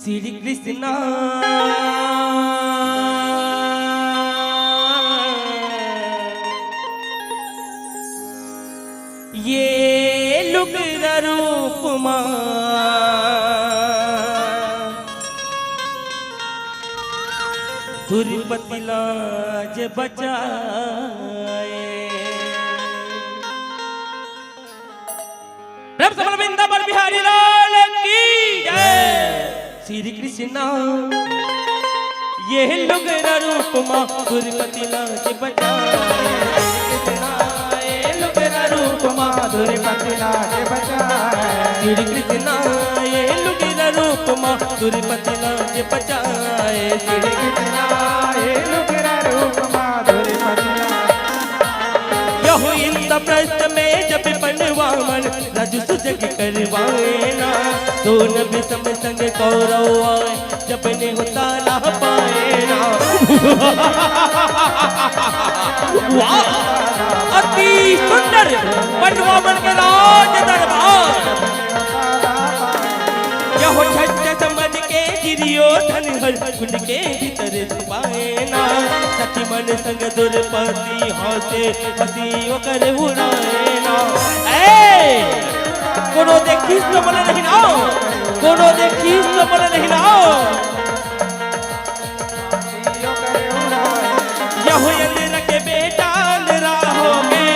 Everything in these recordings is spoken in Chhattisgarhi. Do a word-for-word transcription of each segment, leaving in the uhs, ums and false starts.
श्री कृष्णा, ये लुगरा रूप मा दुर्पति लाज बचाए। प्रेम से बोल वृंदावन बिहारी लाल की जय। श्री कृष्णा, ये लुगरा रूप मा दुर्पति लाज बचाए। श्री कृष्णा, ये लुगरा रूप मा दुर्पति लाज बचाए। श्री कृष्णा, ये लुगरा रूप मा दुर्पति लाज बचाए। श्री कृष्णा, ये लुगरा रूप मा दुर्पति लाज। यहु इंद्रप्रस्थ में जब बनवा मन रजसु जग करवाए ना, दोनों विषम संग कौरव आए, जब नेहुता लाह पाए ना। वाह, अति सुंदर बनवा मन के राज दरबार। यहु झट समझ के दुर्योधन हर कुंड के भीतर पाए ना, सखी मन संग दुर्पति हंसे, हंसी ओकर उड़ाए ना। ए, कोनो देखिस तो बोले नहीं ना, कोनो देखिस तो बोले नहीं ना। यहु इंद्र के बेटा अंधरा हो गे,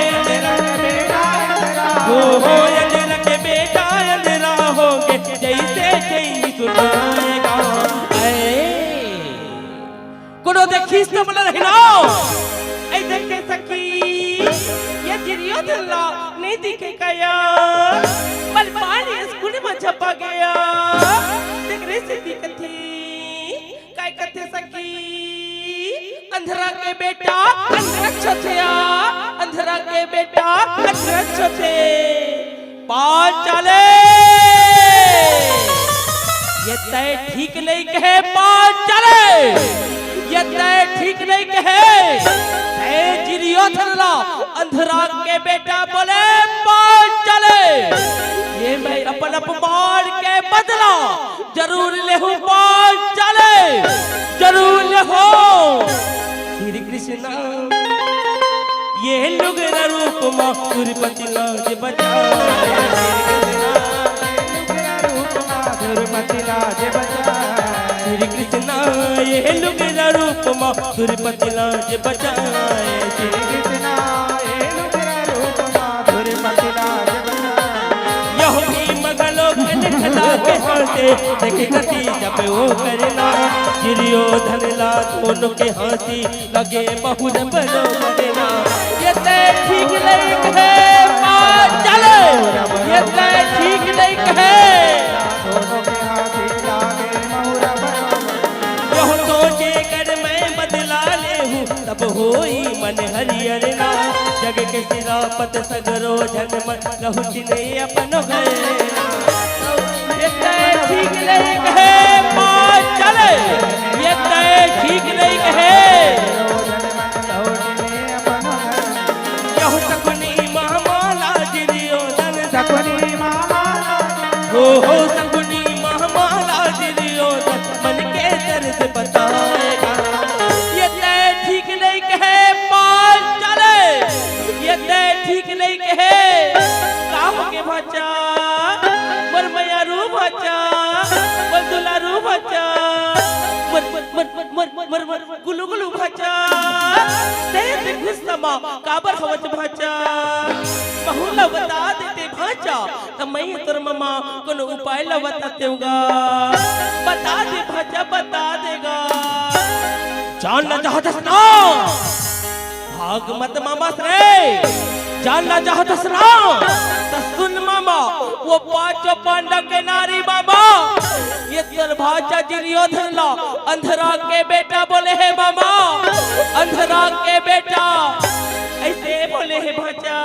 हो, हो इंद्र के बेटा अंधरा हो गे, जैसे जय सुनाएगा। ए, कोनो देखिस तो बोले नहीं ना। ए देखे सखी, ये दुर्योधन ला नहीं दिखे कया, बलवान स्कूल में छपा गया, देख रही से दिखती, काय कथे सखी, अंधरा के बेटा अंधरक्ष थे, अंधरा के बेटा अंधरक्ष थे। पांचाले, ये तय ठीक नहीं कहे पांचाले, ये तय ठीक नहीं कहे। ए दुर्योधन ला अंधरा के बेटा बोले पांचाले, ये मैं अपन अपमान के बदला जरूर लेहूं पांचाले, जरूर लेहूं। श्री कृष्णा, ये लुगरा रूप मा दुर्पति लाज बचाए। श्री कृष्णा, ये लुगरा रूप मा दुर्पति लाज बचाए। श्री कृष्णा, ये लुगरा रूप मा दुर्पति लाज बचाए। यहु भीम गलो गन खला के हाथे, देख गति जब वो करना, दुर्योधन ला दोनों के हाथी लगे बहुर बनो मरना। ये तय ठीक नहीं कहे पांचाले, ये तय ठीक नहीं कहे। यहु सोचे कर मैं बदला लेहूं, तब होई मन हरियर ना। जग के सिरापत सगरो जन मन लहुटिने अपन घर। ये तय ठीक नहीं कहे पांचाले, ये तय ठीक नहीं कहे। यहु सकुनी मामा ला दुर्योधन, सकुनी मामा ला। हो, हो, सकुनी मामा ला दुर्योधन, मन के दर्द बताएगा। ये तय ठीक नहीं कहे पांचाले, ये तय ठीक नहीं कहे। का हो गे भांचा, मोर मयारू भांचा, मोर दुलारू भांचा, मोर, मोर, मोर गुलू गुलू भांचा, ते, ते गुस्सा मा काबर हवच भांचा? महू ला बता देते भांचा, त मैं तोर ममा कोनो उपाय ला बता देवगा। बता दे भांचा, बता देगा। जान ना चाहतस ना, भाग मत मामा रे। जान ना चाहतस ना, त सुन मामा, वो पांचों पांडव के नारी मामा, ये तोर भांचा दुर्योधन ला अंधरा के बेटा बोले हे मामा, अंधरा के बेटा, ऐसे बोले हे भांचा।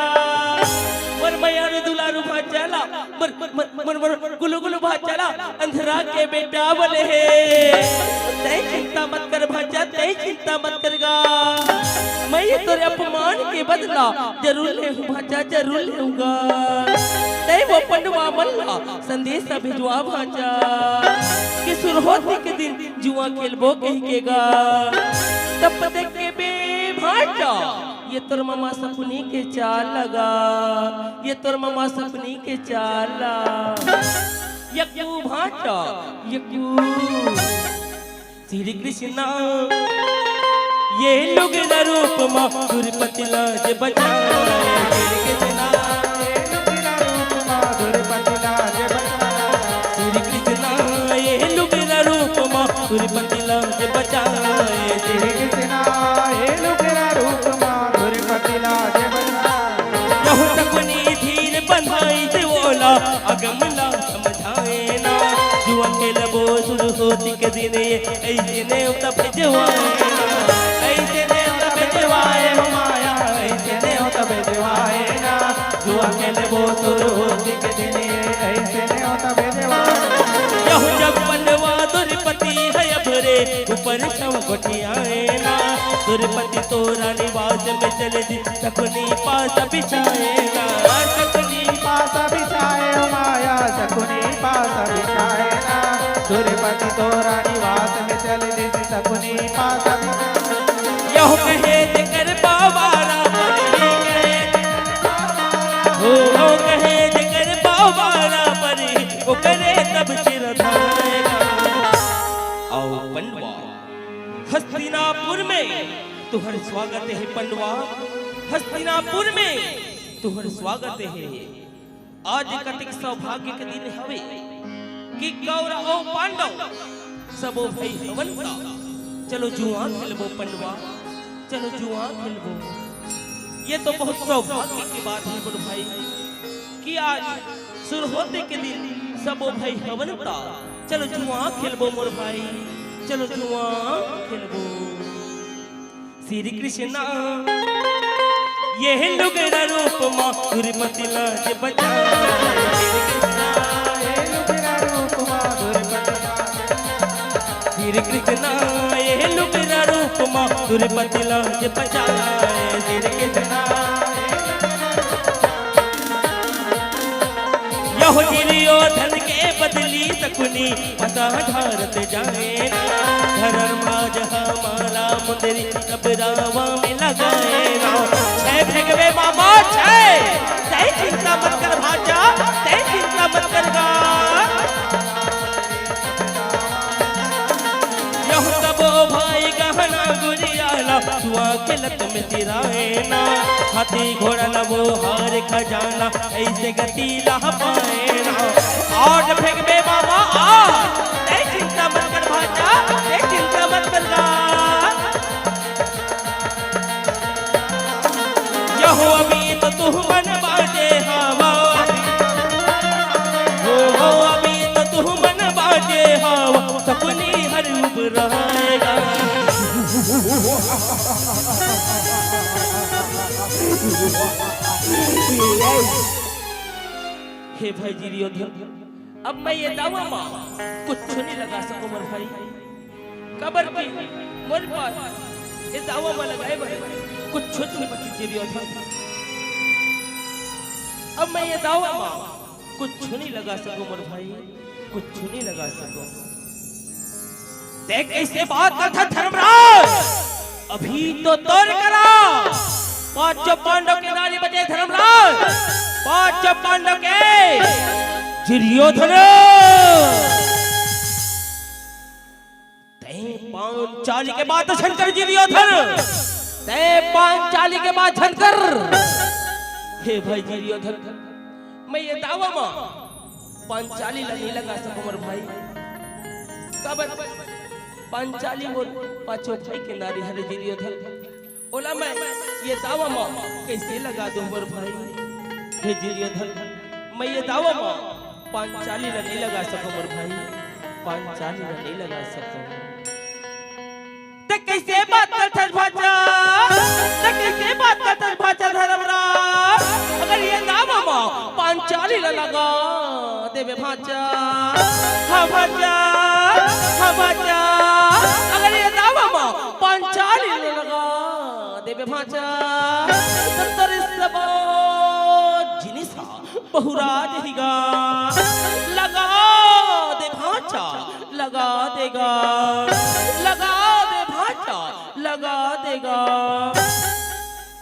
मोर मयारू दुलारू भांचा ला, मोर, मोर, मोर, मोर, मोर गुलू गुलू भांचा ला अंधरा के बेटा बोले हे। तय चिंता मत कर भांचा, तय चिंता मत कर गा। मैं ये तोरे अपमान के बदला जरूर लेहूं भांचा, जरूर लेहूंगा। तय वो पंडवा मन ला संदेश भेजवा भांचा कि सुरहोती के दिन जुआ खेलबो कहिके गा। तब देख के बे भांचा, ये तोर ममा सकुनी के चाल लगा, ये तोर ममा सकुनी के चाल ला। यकू भांचा, यकू। श्री कृष्णा, ये लुगरा रूप मा दुर्पति लाज बचाए। श्री कृष्णा, ये लुगरा रूप मा दुर्पति लाज बचाए। श्री कृष्णा, ये लुगरा रूप मा दुर्पति लाज बचाए। श्री कृष्णा, ये लुगरा रूप मा दुर्पति लाज बचाए। यहू सकुनी धीर बंधाई से ओला अगम ला समझाए ना। जुआ खेलबो सुरहोती के दिन ये ऐसे नेवता भेजवाए ना, ऐसे नेवता भेजवाए हो माया, ऐसे नेवता भेजवाए ना। जुआ खेलबो सुरहोती के दिन ये ऐसे नेवता भेजवाए ना। यहू जब पंडवा दुर्पति है अब रे ऊपर छव गोठियाए ना। दुर्पति तोरा निवास में चल दी सकुनी पास बिछाए ना। सकुनी पास बिछाए हो माया, सकुनी पास बिछाए ना। दुर्पति तोरा निवास में चल दी सकुनी पास बिछाए। यहू कहे जेकर पावारा परी, हो, हो कहे जेकर पावारा परी, ओकरे तब सिर धाएगा। आओ पंडवा, हस्तिनापुर में तुहर स्वागत हे पंडवा, हस्तिनापुर में तुहर स्वागत हे। आज कतिक सौभाग्य के दिन हवे कि कौरव अउ पांडव सबो भाई हवन ता। चलो जुआ खेलबो पंडवा, चलो जुआ खेलबो। ये तो बहुत सौभाग्य की बात है मोर भाई कि आज सुरहोती के दिन सबो भाई हवन ता। चलो जुआ खेलबो मोर भाई, चलो जुआ खेलबो। श्री कृष्णा, ये लुगरा रूप मा दुर्पति लाज बचाए। श्री कृष्णा, ये लुगरा रूप मा दुर्पति लाज बचाए। श्री कृष्णा, ये लुगरा रूप मा दुर्पति लाज बचाए। श्री कृष्णा, यहू दुर्योधन के बदली सकुनी फंसा ढारत जाए ना। धर्मराज हमारा मुंदरी सब रावा में लगाए ना। छह फेंकबे मामा, छह। तै चिंता मत कर भांचा, तै चिंता मत कर गा। यहू सबो भाई गहना गुरिया ला जुआ खेलत में तिराए ना। हाथी घोड़ा ला वो हार खजाना, ऐसे गति ला पाए ना। और फेंकबे मामा, आ, तै चिंता मत कर भांचा, तै चिंता मत कर गा। यहू अभी तो तुह मन बाजे हवा, हो, हो, अभी तो तुह मन बाजे हवा, सकुनी हर उबराएगा। हे भाई दुर्योधन, अब मैं ये दावा मा कुछ नहीं लगा सकूं मोर भाई, काबर कि मोर पास ये दावा मा लगाए बर कुछ नहीं बची दुर्योधन। अब मैं ये दावा मा कुछ नहीं लगा सकूं मोर भाई, कुछ नहीं लगा सकूं। तै कैसे बात करथा धर्मराज? अभी तो तोर करा पांचों पांडव के नारी बचे धर्मराज, पांचों पांडव के दुर्योधन। तै पांचाली के बात झन कर दुर्योधन, तै पांचाली के बात झन कर। हे भाई दुर्योधन, मैं ये दावा मा पांचाली ला नहीं लगा सकूं मोर भाई। काबर पांचाली मोर पांचों भाई के नारी हरे दुर्योधन। ओला मैं ये दावा मा कैसे लगा दूं मोर भाई? हे दुर्योधन, मैं ये दावा मा पांचाली ला नहीं लगा सकूं मोर भाई, पांचाली ला नहीं लगा सकूं। तै कैसे बात करथस भांचा? तै कैसे बात करथस भांचा धर्मराज? अगर ये दावा मा पांचाली ला लगा देबे भांचा, हाँ भांचा, हाँ भांचा, अगर ये दावा मा पांचाली ला लगा देबे भांचा, तो तोर सबो जिनिस हा बहुरा जही गा। लगा दे भांचा, लगा दे गा। लगा दे भांचा, लगा दे गा।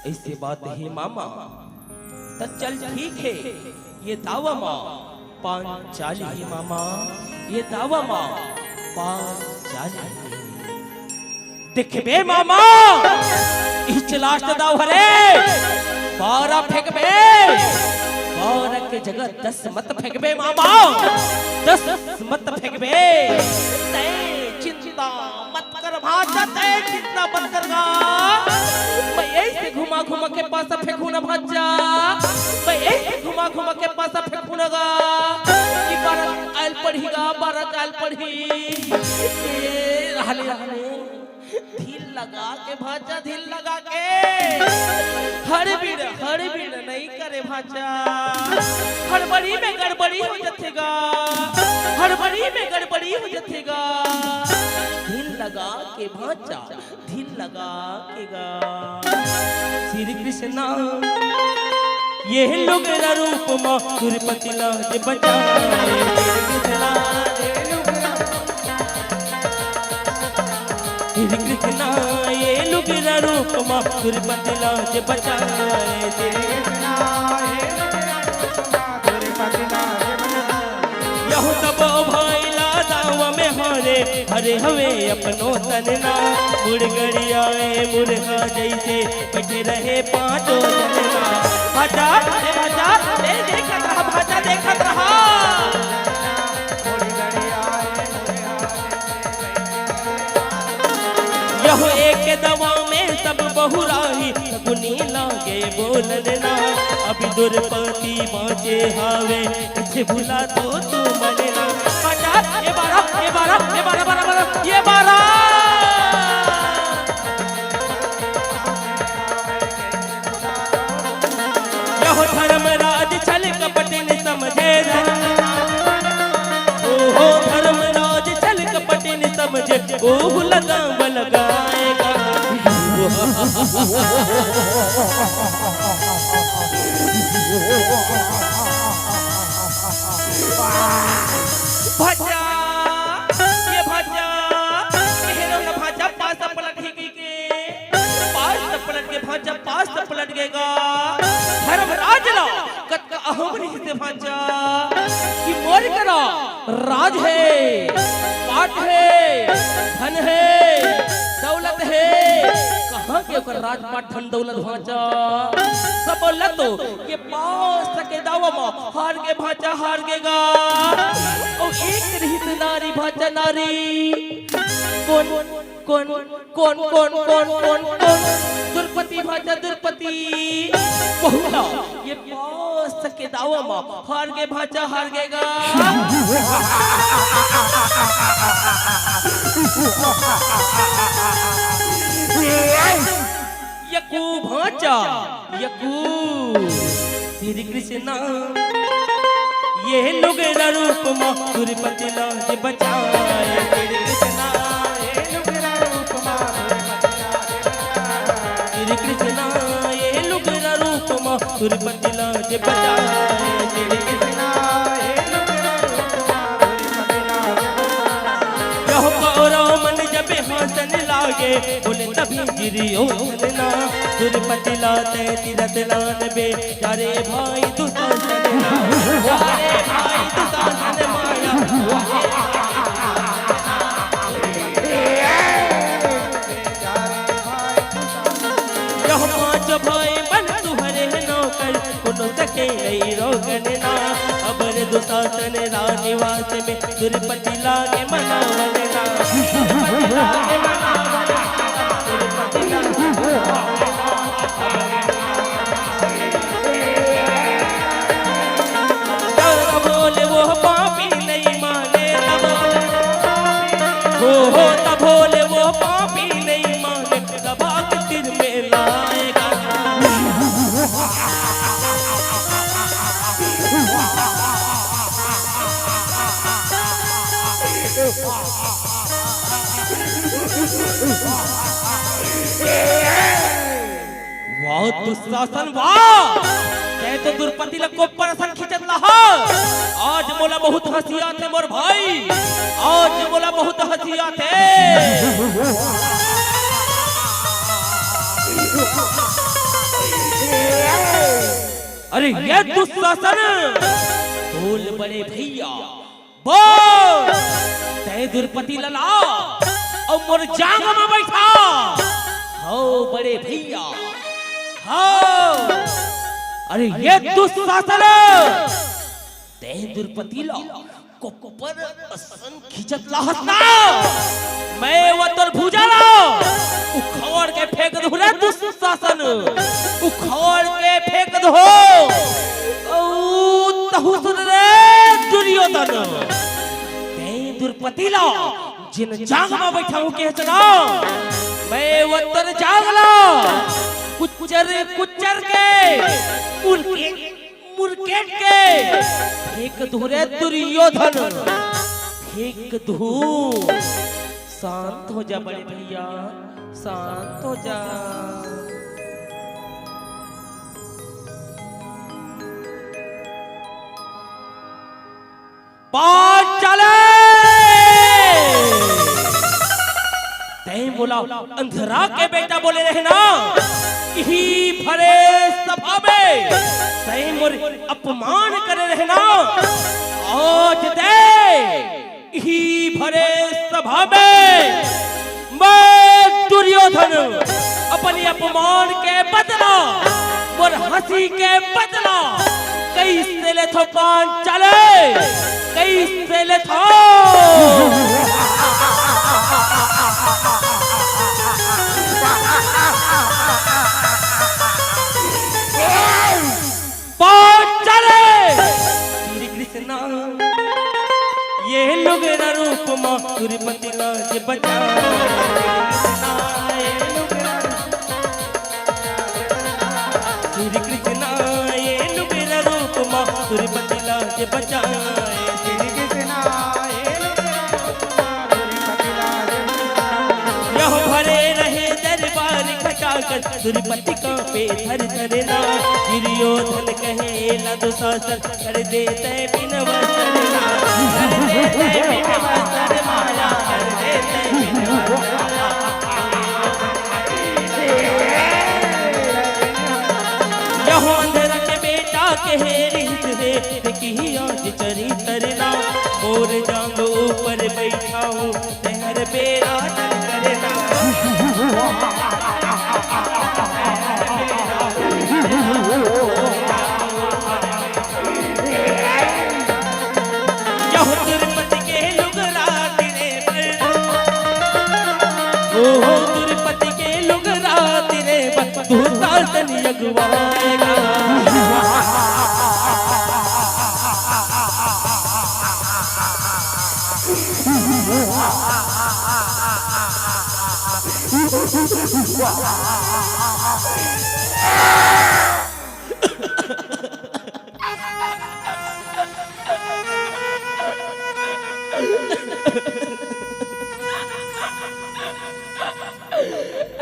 अइसे बात हे मामा, त चल ठीक हे, ये दावा मा पांचाली हे मामा, ये दावा मा पांचाली हे। देखबे मामा, इच last दाव हरे, बारा फेंकबे, बारा के जगह दस मत फेंकबे मामा, दस मत फेंकबे। तैं चिंता मत कर भांचा, तैं चिंता मत कर गा। मैं अइसे घुमा घुमा के पासा फेंकहूं ना भांचा, मैं अइसे घुमा घुमा के पासा फेंकहूं ना गा। कि बारा आयल पड़ही गा, बारा आयल पड़ही। ए, रहले, रहले। धिन लगा के भांचा, धिन लगा के। हड़बिड़, हड़बिड़ नइ करे भांचा। हड़बड़ी में गड़बड़ी हो जथे गा। हड़बड़ी में गड़बड़ी हो जथे गा। धिन लगा के भांचा, धिन लगा के गा। श्री कृष्णा, ये लुगरा रूप मा दुरपति ला जे बचाए। श्री कृष्णा, ये लुगरा श्री कृष्णा, ये लुगरा रूप मा दुरपति ला जे बचाए। श्री कृष्णा, ये लुगरा रूप मा दुरपति ला जे बचाए। यहू तब ओ भाई ला दाव में हारे, हरे हवे अपनो तन ना। मुड़ गड़ियाए मुरगा जइसे बइठे रहे पांचो जन ना। भांचा, ए भांचा, ए देखत रहा, भांचा देखत रहा। यहू एक दवा में सब बहुराही, सगुनी लागे बोलन ना। अभी दुरपति बांचे हावे, इसे भुला तो तू मन ना। भांचा, ए बारा, ए बारा, ए बारा, बारा, बारा, ए बारा। यहू धर्मराज छल कपट न समझे धन। ओहो धर्मराज छल कपट न समझे, ओहू ला दाव लगाए गा। भांचा, ये भांचा, ये लो ना भांचा, पासा पलट ही गई। पास त पलट गे भांचा, पास त पलट गे गा। धर्मराज ला कतका अहम रहिस हे भांचा, कि मोर करा राज हे, पाट हे, धन हे, दौलत हे। कहाँ के ओकर राजपाट, धन, दौलत भांचा? सब ल तो ये पास के दावा मा हार गे भांचा, हार गे गा। अउ एक रहिस नारी भांचा, नारी। कोन कोन, कोन, कोन, कोन, कोन? दुरपति भांचा, दुरपति। वहू ला ये पास के दावा मा हार गे भांचा, हार गे गा। यकू भांचा, यकू। श्री कृष्णा, ये लुगरा रूप मा दुरपति ला जे बचाए। श्री कृष्णा, ये लुगरा रूप मा दुरपति ला जे बचाए। श्री कृष्णा, ये लुगरा रूप मा दुरपति ला जे बचाए। श्री कृष्णा, ये लुगरा रूप मा दुरपति ला जे बचाए। यहू कौरव मन जब हांसन लागे, बोले तभी गिरियो ना। दुरपति ला तैं तीरथ लानबे, जा रे भाई दुशासन ना। जा रे भाई दुशासन माया। यहू पांच भाई मन तुहरे नौकर, कोनो सके नहीं रोकन ना। अबर दुशासन राजनिवास में दुरपति लागे मनावन ना। दुरपति लागे मनावन ना। दुरपति लागे मनावन ना। तब बोले वो पापी नहीं माने, तब बोले वो पापी, हो, हो, तब बोले वो पापी नहीं माने, दबा के सिर में लाएगा। वाह दुशासन वाह, तैं तो दुरपति ला कोपर असन खींचत हाँ, आज मोला बहुत हँसी आथे मोर भाई, आज मोला बहुत हँसी आथे। अरे ये दुशासन, बोल बड़े भैया, बोल, तैं द्रौपदी ला ला अउ मोर जांग म बइठा। हव बड़े भैया, हव। अरे ये दुशासन, तैं द्रौपदी ला कोपर असन खींचत ला हस ना, मैं वो तोर भुजा ला उखड़ के फेंक दूं रे दुशासन, उखड़ के फेंक दूं। अउ तहूँ सुन रे दुर्योधन, तैं द्रौपदी ला जेन जांग म बइठाहूँ केहेंव ना, मैं वो तोर जांग ला कुचर कुचर के उनके मुरकेट के फेंक दूं रे दुर्योधन, फेंक दूं। शांत हो जा बड़े भैया, शांत हो जा। पांचाले, तैं मोला अंधरा के बेटा बोले रहे ना, इही भरे सभा में तैं मोर अपमान करे रहे ना, आज तैं इही भरे सभा में मैं दुर्योधन अपने अपमान के बदला, मोर हँसी के बदला कइसे लेथों पांचाले, कइसे लेथों? पांचाले! श्री कृष्णा, ये लुगरा रूप मा द्रौपदी ला जे बचाए। श्री कृष्णा, ये लुगरा रूप मा द्रौपदी ला जे बचाए। श्री कृष्णा, ये लुगरा रूप मा द्रौपदी ला जे बचाए। यह भरे रहे दरबार खटाखट, द्रौपदी कांपे थर थर ना। दुर्योधन कहे ला दुशासन, कर दे तैं बिन वस्त्र ना। कर दे तैं बिन वस्त्र माया, कर दे तैं बिन वस्त्र ना। यह अंधरा के बेटा कहे रिहिस हे, देखही आज चरित्र ना। मोर जांग ऊपर बइठाहूँ, तैं हर बेरा डर करे ना। यह द्रौपदी के लुगरा तिरे बर, ओहो द्रौपदी के लुगरा तिरे बर, दुशासन अगुवाएगा।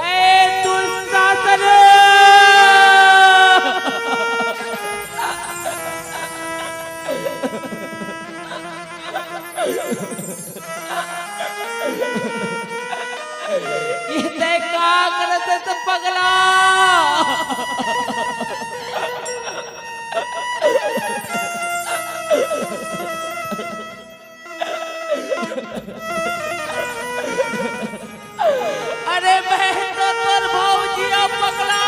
ए दुशासन! ये तैं का करत हस पगला? अरे मैं तो तोर भौजी हँव पगला।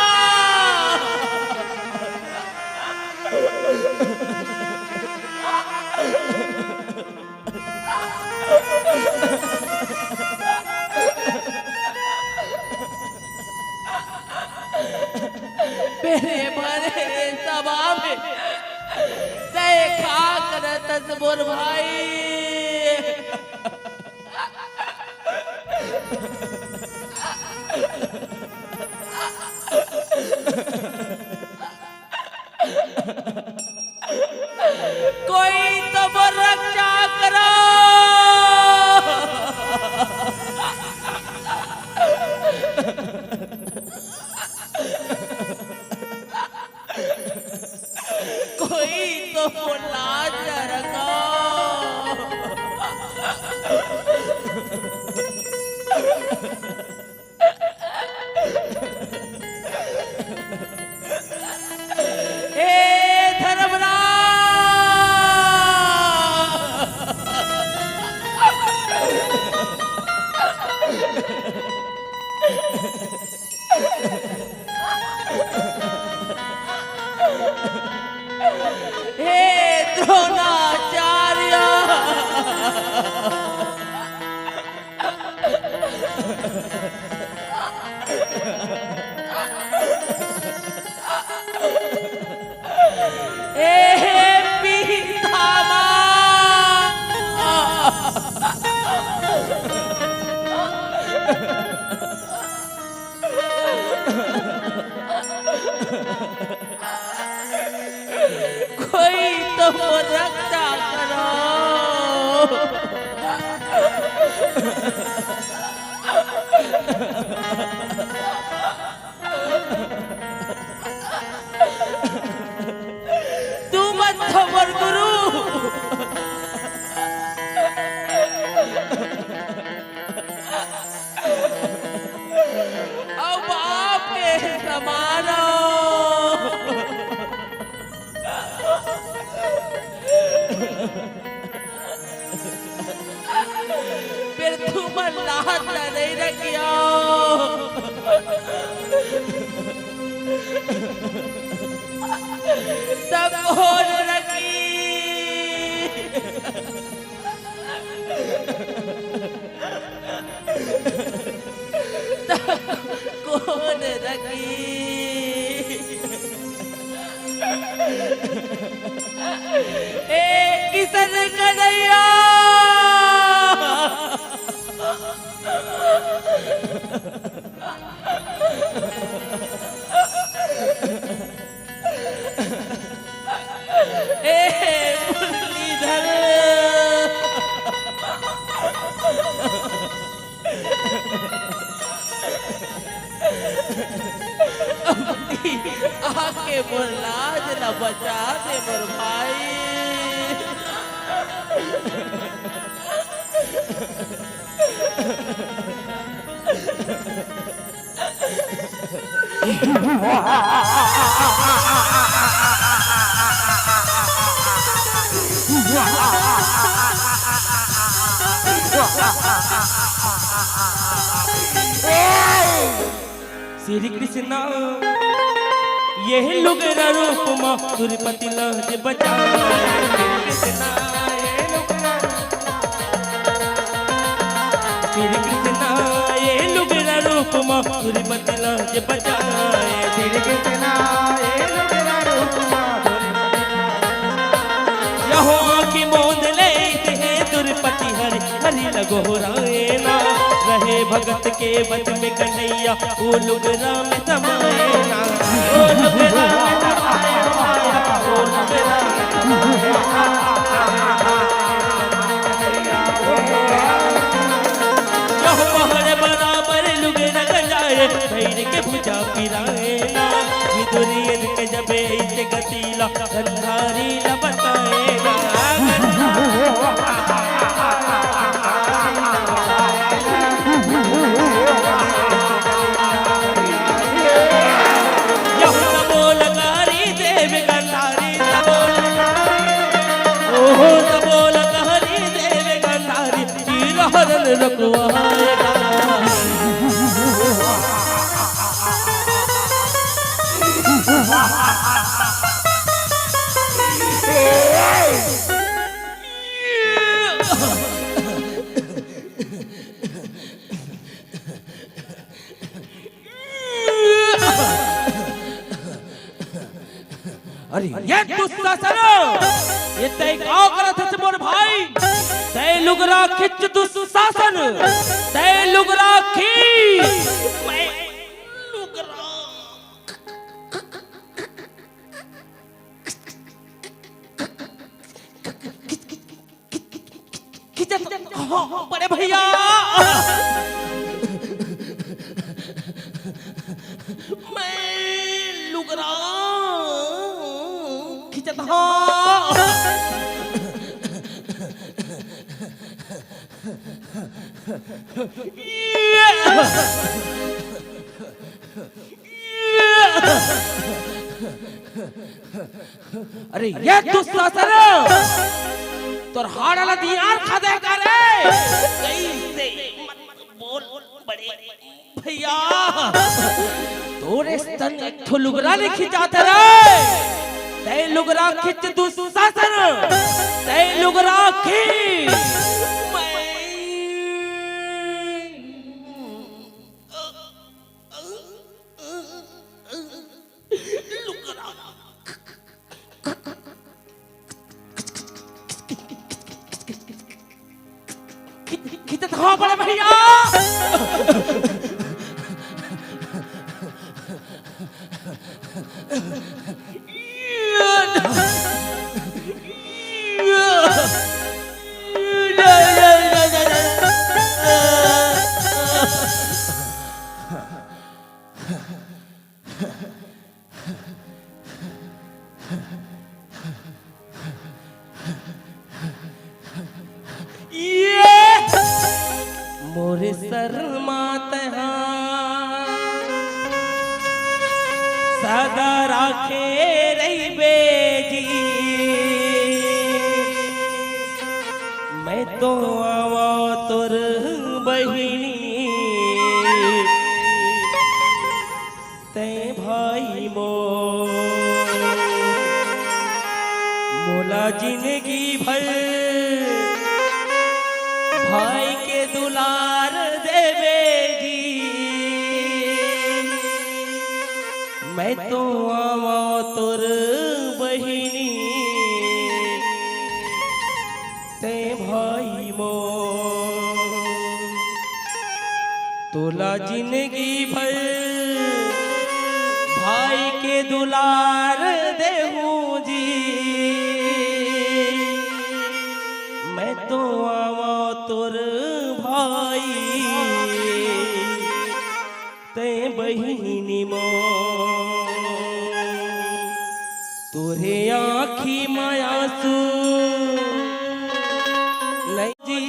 मेरे भरे सभा में तैं का करत हस मोर भाई? कोई तो मोर रक्षा करो। कोई तो मोला द्रोणाचार्य। ए हे पितामह। कोई तो मोर रक्षा करो। तुमन तो मोर गुरु अउ बाप के समान हो। फेर तुमन लात ला नइ रखियो, त कोन रखी? त कोन रखी? ए किशन कन्हैया। ए मुरलीधर। अबकी आके मोर लाज ला बचा दे मोर भाई। श्री कृष्णा, ये लुगरा रूप मा दुर्पति लाज बचाए। श्री कृष्णा, ये लुगरा रूप मा दुर्पति लाज बचाए। श्री कृष्णा, ये लुगरा रूप मा दुर्पति लाज बचाए। यहो आँखी मोंद ले हे दुर्पति हरि हरि ल गोहराए ना, रहे भगत के वश में कन्हैया, ओ लुगरा में समाए ना, ओ लुगरा में समाए ना, ओ लुगरा में समाए ना। यहो पहाड़ बराबर लुगरा गंजाए, भैर के भुजा पिराए ना, विदुरियन के जबे ऐसे गति ला गंधारी ला बताए ना। यहू तबो लकारी देव गंधारी तबो लकारी। ओहो तबो लकारी देव गंधारी। तीर हरन रखवाएगा। अरे ये दुशासन, ये तै का करत हस मोर भाई? तै लुगरा खिच दुशासन, तै लुगरा खींच। मैं लुगरा खिचत, हाँ, बड़े भैया। मैं लुगरा खिचत हँव। अरे ये दुशासन, तोर हाड़ा ला दियार खा दे का रे। कैसे मत बोल बड़े भैया, तोरे स्तन एक ठो लुगरा नइ खिंचात रे। तै लुगरा खिच दुशासन, की। खींचत हव बड़े भैया। ये मोरे शर्मा तैहा सदा राखे रहिबे जी। मैं तो आवा तोर बहिनी तैं भाई मोर, मोला जिंदगी भर भाई के दुलार देबे जी। मैं तो आवा तोर बहिनी तैं भाई मोर, तोला जिंदगी भर भाई के दुलार देहूं जी। मैं तो आवा तोर भाई तैं बहिनी मोर, तोरे आँखी म आँसू नइ जी।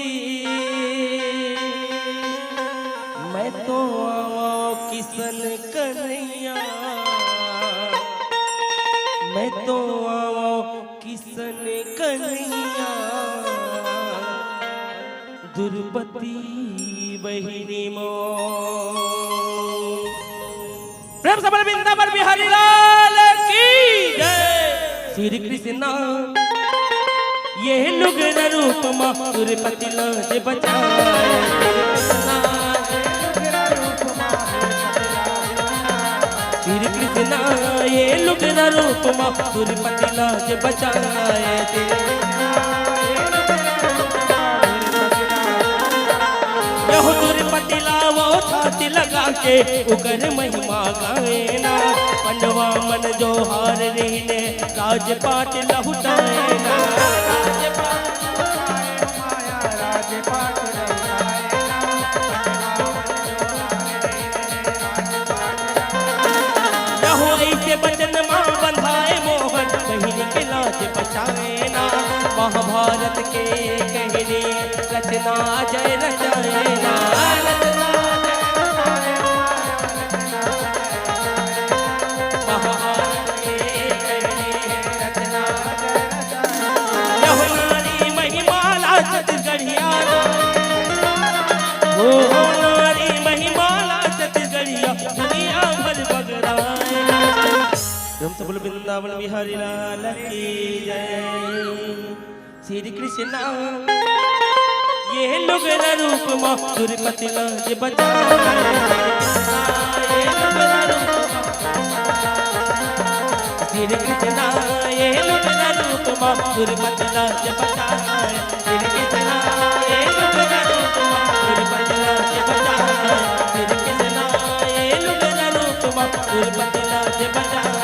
मैं तो आवा किशन कन्हैया, मैं तो आवा किशन कन्हैया। द्रुपदी बहिनी मोर। प्रेम से बोल वृंदावन बिहारी लाल की जय। श्री कृष्णा ये लुगरा रूप मा द्रुपदी लाज बचाए। श्री कृष्णा ये लुगरा रूप मा द्रुपदी लाज बचाए। यहो द्रुपदी ला वो छाती लगा के उकर महिमा गाए ना। पंडवा मन जो हार रहिने राजपाट लहुटाए ना। यहो ऐसे बचन मा बंधाए मोहन, बहिनी के लाज बचाए ना। महाभारत के कहनी रचना अजय रचाए ना। महाभारत के कहनी रचना अजय रचाए ना। यहो नारी महिमा ला छत्तीसगढ़िया ना। ओ नारी महिमा ला छत्तीसगढ़िया, दुनिया भर बगराए ना। प्रेम से बोल वृंदावन बिहारी लाल की जय। श्री कृष्णा ये लुगरा रूप मा द्रुपदी लाज बचाए। श्री कृष्णा ये लुगरा रूप मा द्रुपदी लाज बचाए। श्री कृष्णा ये लुगरा रूप मा द्रुपदी लाज बचाए। श्री कृष्णा ये लुगरा रूप मा द्रुपदी लाज बचाए।